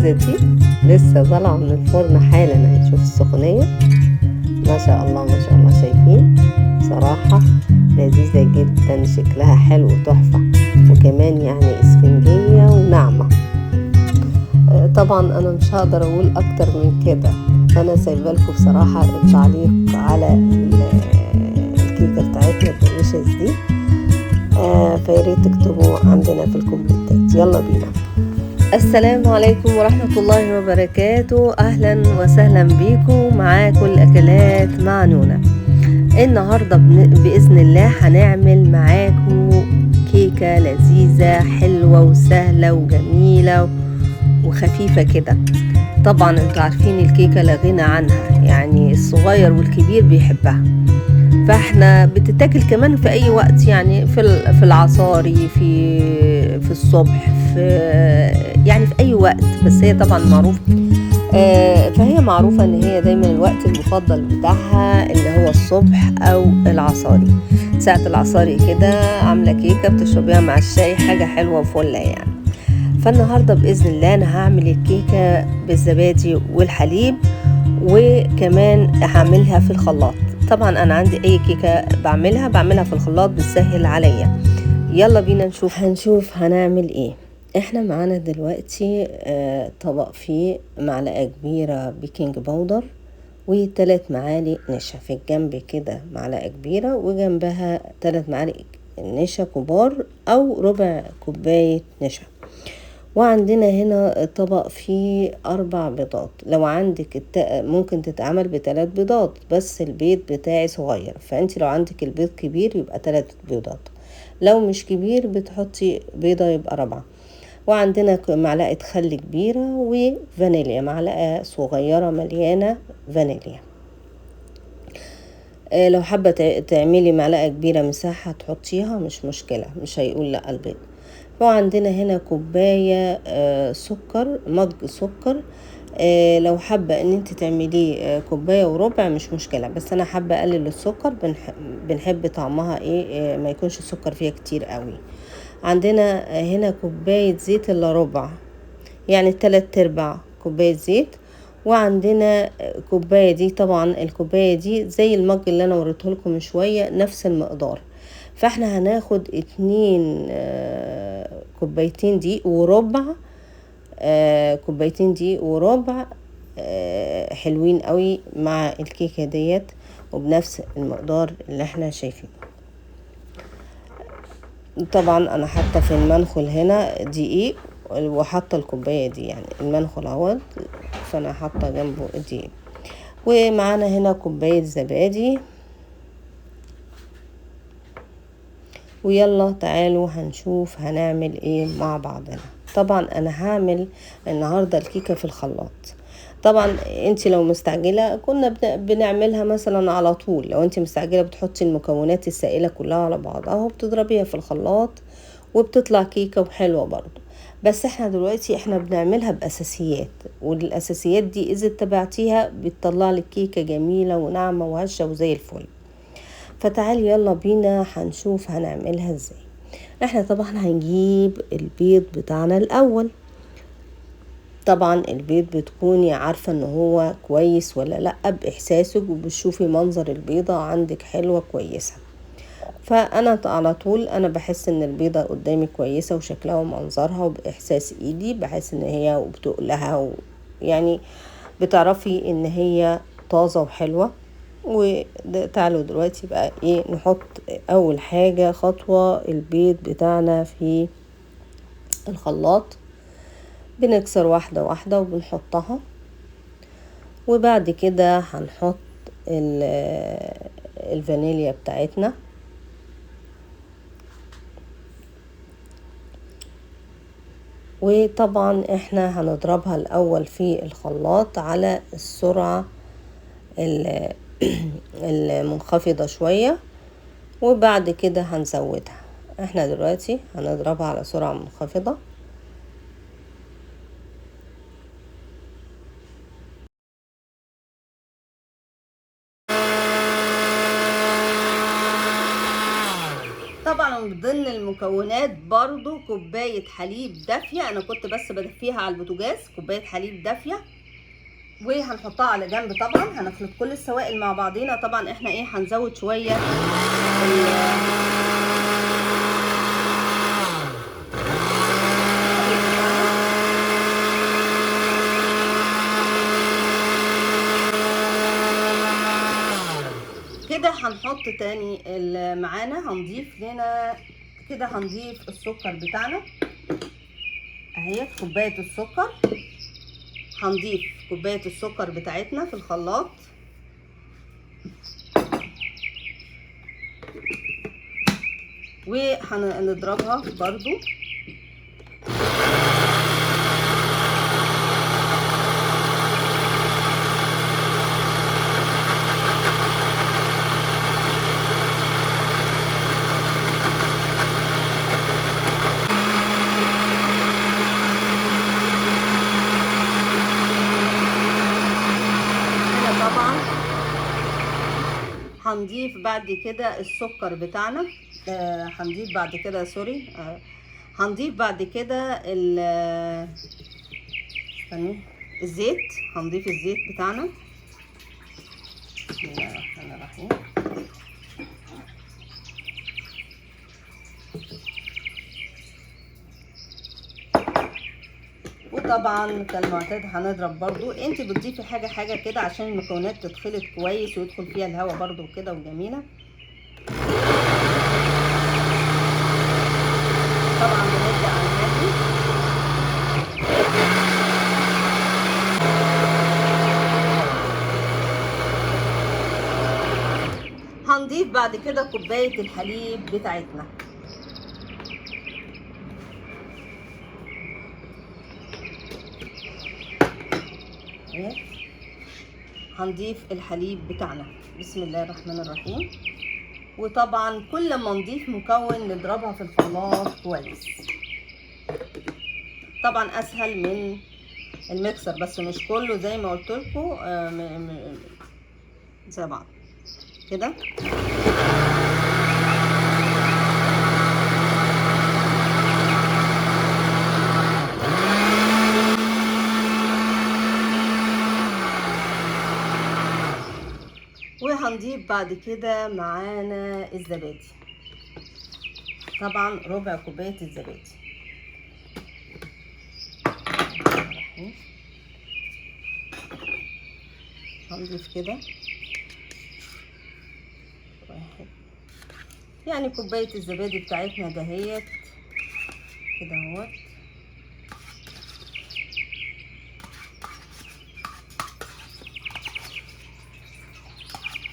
اللذيذة دي؟ لسه طالعة من الفرن حالا اهي، شوف السخونية، ما شاء الله ما شاء الله. شايفين؟ صراحة لذيذة جدا، شكلها حلو وتحفة، وكمان يعني اسفنجية وناعمة. طبعا انا مش هقدر اقول اكتر من كده، فانا سايبه لكم بصراحة التعليق على الكيكة بتاعتنا ال delicious دي، فياريت تكتبوا عندنا في الكومنتات. يلا بينا. السلام عليكم ورحمة الله وبركاته، أهلا وسهلا بيكم معاكم الأكلات مع نونا. النهاردة بإذن الله هنعمل معاكم كيكة لذيذة حلوة وسهلة وجميلة وخفيفة كده. طبعا انتوا عارفين الكيكة لا غنى عنها، يعني الصغير والكبير بيحبها، فاحنا بتتاكل كمان في اي وقت، يعني في العصاري، في الصبح، في يعني في اي وقت. بس هي طبعا معروفة، فهي معروفة ان هي دايما الوقت المفضل بتاعها اللي هو الصبح او العصاري. ساعة العصاري كده عاملة كيكة بتشربيها مع الشاي، حاجة حلوة وفلة يعني. فالنهاردة بإذن الله انا هعمل الكيكة بالزبادي والحليب، وكمان هعملها في الخلاط. طبعا انا عندي اي كيكة بعملها في الخلاط، بتسهل عليا. يلا بينا نشوف هنشوف هنعمل ايه. احنا معانا دلوقتي طبق فيه معلقة كبيرة baking powder وثلاث معالق نشا في الجنب كده، معلقة كبيرة وجنبها 3 معالق نشا كبار او ربع كوباية نشا. وعندنا هنا طبق فيه 4 بيضات، لو عندك ممكن تتعمل ب3 بيضات، بس البيض بتاعي صغير، فانت لو عندك البيض كبير يبقى 3 بيضات، لو مش كبير بتحطي بيضة يبقى 4. وعندنا معلقة خل كبيرة وفانيليا، معلقة صغيرة مليانة فانيليا. لو حابة تعملي معلقة كبيرة مساحة تحطيها مش مشكلة، مش هيقول لا البيض. وعندنا هنا كوباية سكر، مج سكر. لو حابة ان انت تعمليه كوباية وربع مش مشكلة، بس انا حابة اقلل السكر، بنحب طعمها ايه، ما يكونش السكر فيها كتير قوي. عندنا هنا كوباية زيت الا ربع، يعني 3/4 كوباية زيت. وعندنا كوباية دي، طبعا الكوباية دي زي المج اللي انا وريته لكم من شوية، نفس المقدار. فاحنا هناخد 2 كوبايتين دقيق وربع، كوبايتين دقيق وربع، حلوين قوي مع الكيكة ديت، وبنفس المقدار اللي احنا شايفينه. طبعا انا حاطه في المنخل هنا دقيق، وحاطه الكوبايه دي يعني المنخل اهوت، فانا حاطه جنبه الدقيق. ومعانا هنا كوبايه زبادي. ويلا تعالوا هنشوف هنعمل ايه مع بعضنا. طبعا انا هعمل النهارده الكيكه في الخلاط. طبعا انت لو مستعجله كنا بنعملها مثلا على طول، لو انت مستعجله بتحطي المكونات السائله كلها على بعضها وبتضربيها في الخلاط وبتطلع كيكه وحلوه برضو. بس احنا دلوقتي بنعملها باساسيات، والاساسيات دي اذا اتبعتيها بتطلع لك كيكه جميله وناعمه وهشه وزي الفل. فتعالي يلا بينا هنشوف هنعملها ازاي. احنا طبعا هنجيب البيض بتاعنا الاول. طبعا البيض بتكوني عارفة ان هو كويس ولا لا باحساسك، وبتشوفي منظر البيضة عندك حلوة كويسة. فانا على طول انا بحس ان البيضة قدامي كويسة وشكلها ومنظرها، وباحساس ايدي بحس ان هي وبتقلها يعني بتعرفي ان هي طازة وحلوة. وتعالوا دلوقتي بقى ايه نحط اول حاجة خطوة البيض بتاعنا في الخلاط. بنكسر واحدة واحدة وبنحطها، وبعد كده هنحط الفانيليا بتاعتنا. وطبعا احنا هنضربها الاول في الخلاط على السرعة المنخفضة شوية، وبعد كده هنزودها. احنا دلوقتي هنضربها على سرعة منخفضة. وطبعا من ضمن المكونات برضو كوباية حليب دافيه، انا كنت بس بدفيها على البوتاجاز، كوباية حليب دافيه، وهنحطها على جنب. طبعا هنخلط كل السوائل مع بعضينا. طبعا احنا ايه هنزود شوية كده. هنحط تاني معانا، هنضيف لنا كده، هنضيف السكر بتاعنا اهي، كوباية السكر. هنضيف كوباية السكر بتاعتنا في الخلاط. وهنضربها برضو. هنضيف بعد كده السكر بتاعنا، هنضيف بعد كده سوري، هنضيف بعد كده استني، الزيت. هنضيف الزيت بتاعنا. بسم الله الرحمن الرحيم. وطبعا كالمعتاد هنضرب برضو. انت بتضيفي حاجة حاجة كده عشان المكونات تتخلط كويس ويدخل فيها الهواء برضو كده وجميلة. طبعا بنبدأ على الهادي. هنضيف بعد كده كوباية الحليب بتاعتنا. هنضيف الحليب بتاعنا. بسم الله الرحمن الرحيم. وطبعا كل ما نضيف مكون نضربها في الخلاط كويس. طبعا اسهل من الميكسر، بس مش كله زي ما قلت لكم، زي بعض كده. وهنضيف بعد كده معانا الزبادي، طبعا ربع كوباية الزبادي. هنضيف كده واحد، يعني كوباية الزبادي بتاعتنا دهيت كده اهوت.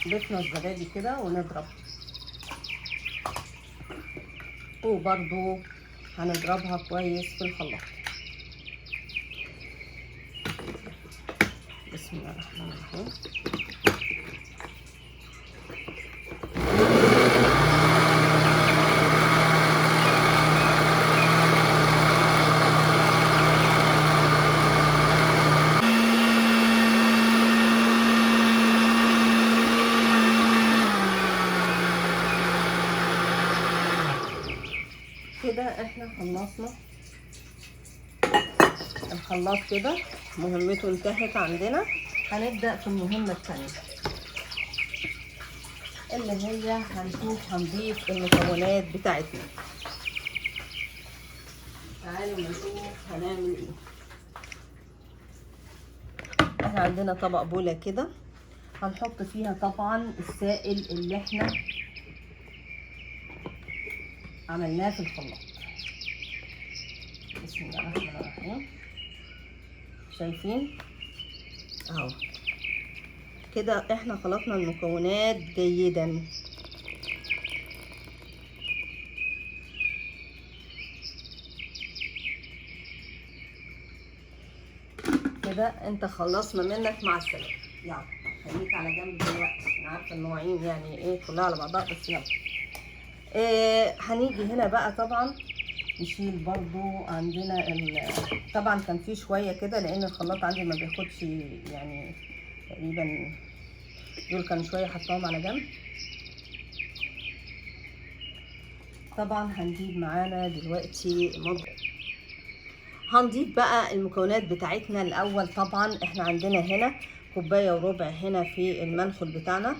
ضفنا الزبادي كده ونضرب، وبرضو هنضربها كويس في الخلاط. بسم الله الرحمن الرحيم. كده احنا خلصنا الخلاط كده، مهمته انتهت عندنا. هنبدأ في المهمة الثانية اللي هي هنشوف هنضيف المكونات بتاعتنا. تعالوا نشوف هنعمل ايه. احنا عندنا طبق بولة كده هنحط فيها طبعا السائل اللي احنا عملناه في الخلاط. بسم الله الرحمن الرحيم. شايفين اهو كده احنا خلطنا المكونات جيدا. كده انت خلصنا منك، مع السلامة. يلا خليك على جنب دلوقتي، انا عارفه المواعين يعني ايه كلها على بعضها، بس يلا. هنيجي هنا بقى طبعا نشيل برضو عندنا طبعا كان في شوية كده لان الخلاط عندي ما بياخدش، يعني تقريبا دول كانوا شوية حطاهم على جنب. طبعا هنجيب معانا دلوقتي مضرب. هنضيف بقى المكونات بتاعتنا الاول. طبعا احنا عندنا هنا كوباية وربع هنا في المنخل بتاعنا،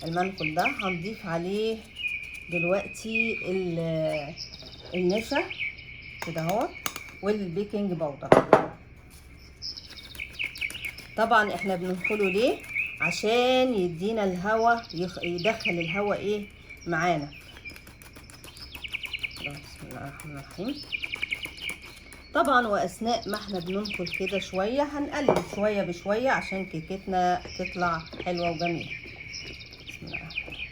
المنخل ده هنضيف عليه دلوقتي النشا كده اهو وال baking powder. طبعا احنا بننخله ليه؟ عشان يدينا الهواء، يدخل الهواء ايه معانا. بسم الله الرحمن الرحيم. طبعا واثناء ما احنا بننخل كده شوية هنقلب شوية بشوية عشان كيكتنا تطلع حلوة وجميلة. بسم الله الرحمن الرحيم.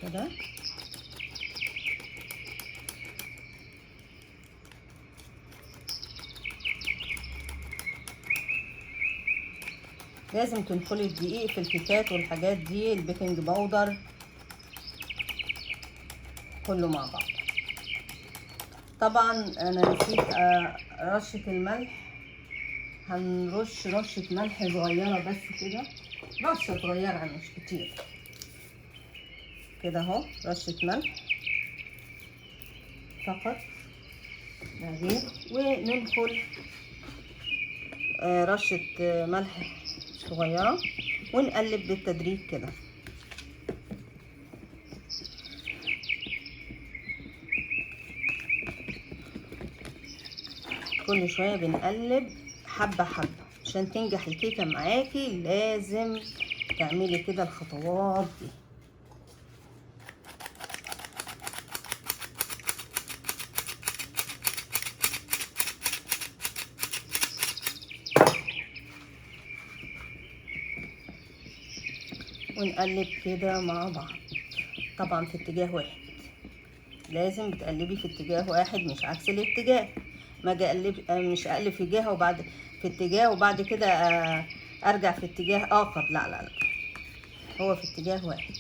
كده لازم تنخلي الدقيق في الكيكات والحاجات دي، ال baking powder كله مع بعض. طبعا انا نسيت رشة الملح، هنرش رشة ملح صغيرة بس كده، رشة صغيرة مش كتير كده اهو، رشة ملح فقط لا غير. وننخل رشة ملح صغيرة ونقلب بالتدريج كده. كل شوية بنقلب حبة حبة عشان تنجح الكيكة معاكي، لازم تعملي كده الخطوات دي. ونقلب كده مع بعض، طبعا في اتجاه واحد، لازم بتقلبي في اتجاه واحد مش عكس الاتجاه. ما اجي اقلب، مش اقلب في جهة وبعد في اتجاه وبعد كده ارجع في اتجاه اخر، لا لا لا، هو في اتجاه واحد.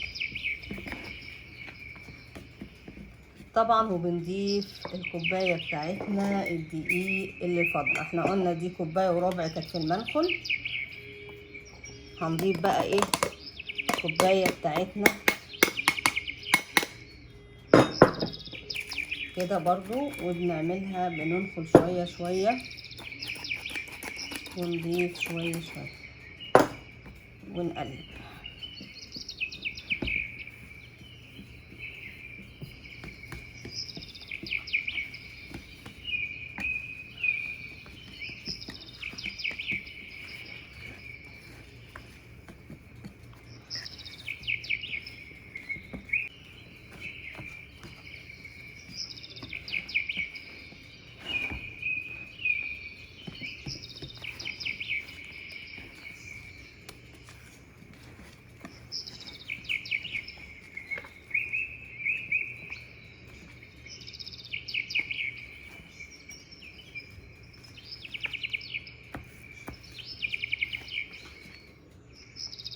طبعا وبنضيف الكوباية بتاعتنا الدقيق اللي فاضلة، احنا قلنا دي كوباية وربع كانت في المنخل، هنضيف بقى ايه الكوباية بتاعتنا كده برضو، وبنعملها بننخل شوية شوية ونضيف شوية شوية ونقلب.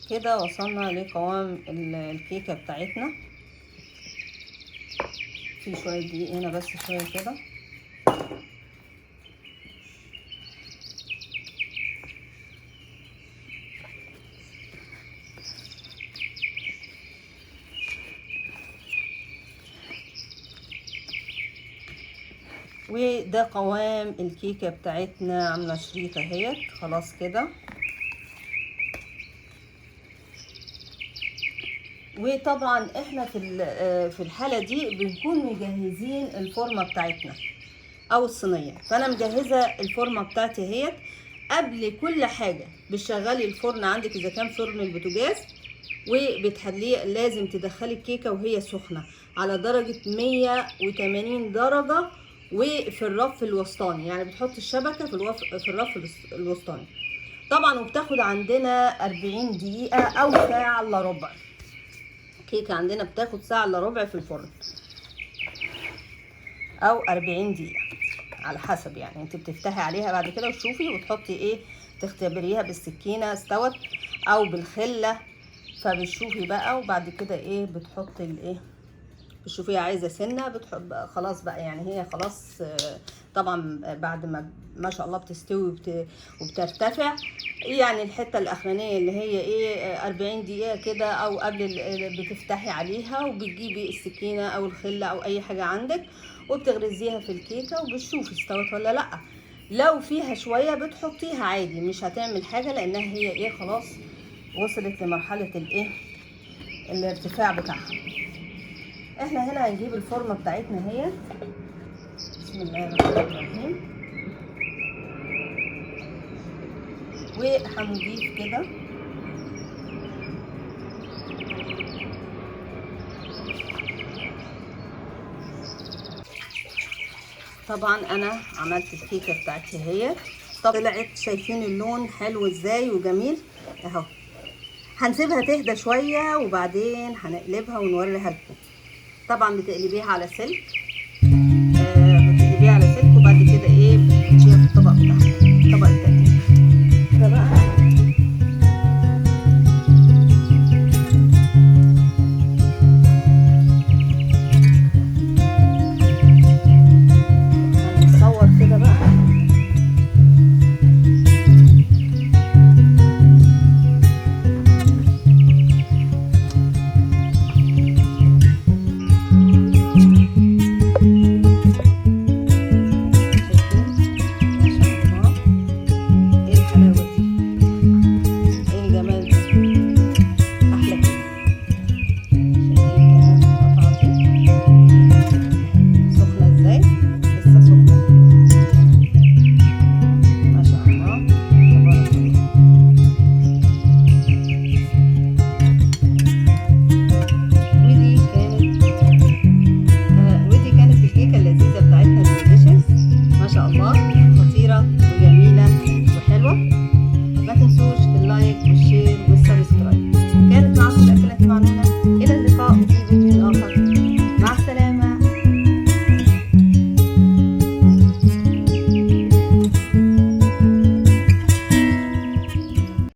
كده وصلنا لقوام الكيكة بتاعتنا. في شوية دقيق هنا بس شوية كده. وده قوام الكيكة بتاعتنا، عاملة شريطة اهيت خلاص كده. وطبعا احنا في الحالة دي بنكون مجهزين الفورمة بتاعتنا او الصينية. فانا مجهزة الفورمة بتاعتي اهيت. قبل كل حاجة بتشغلي الفرن عندك اذا كان فرن البوتاجاز، وبتحليه. لازم تدخلي الكيكة وهي سخنة على درجة 180 درجة، وفي الرف الوسطاني، يعني بتحط الشبكة في الرف الوسطاني طبعا. وبتاخد عندنا 40 دقيقة او ساعة الا ربع. كيكة عندنا بتاخد ساعة الا ربع في الفرن او 40 دقيقة على حسب، يعني انت بتفتحي عليها بعد كده وتشوفي وتحطي ايه، تختبريها بالسكينة استوت او بالخلة، فبتشوفي بقى. وبعد كده ايه بتحطي الايه بتشوفيها عايزه سنة بتحب خلاص بقى، يعني هي خلاص. طبعا بعد ما ما شاء الله بتستوي وبترتفع، يعني الحتة الاخرانية اللي هي ايه 40 دقيقة كده او قبل بتفتحي عليها، وبتجيبي السكينة او الخلة او اي حاجة عندك وبتغرزيها في الكيكه وبتشوفي استوت ولا لا. لو فيها شوية بتحطيها عادي، مش هتعمل حاجة لانها هي ايه خلاص وصلت لمرحلة الايه الارتفاع بتاعها. احنا هنا هنجيب الفورمة بتاعتنا هي، بسم الله الرحمن الرحيم، وهنضيف كده طبعا انا عملت الكيكه بتاعتي اهي، طلعت شايفين اللون حلو ازاي وجميل اهو. هنسيبها تهدى شوية وبعدين هنقلبها ونوريها لكم. طبعا بتقلبيها على سلك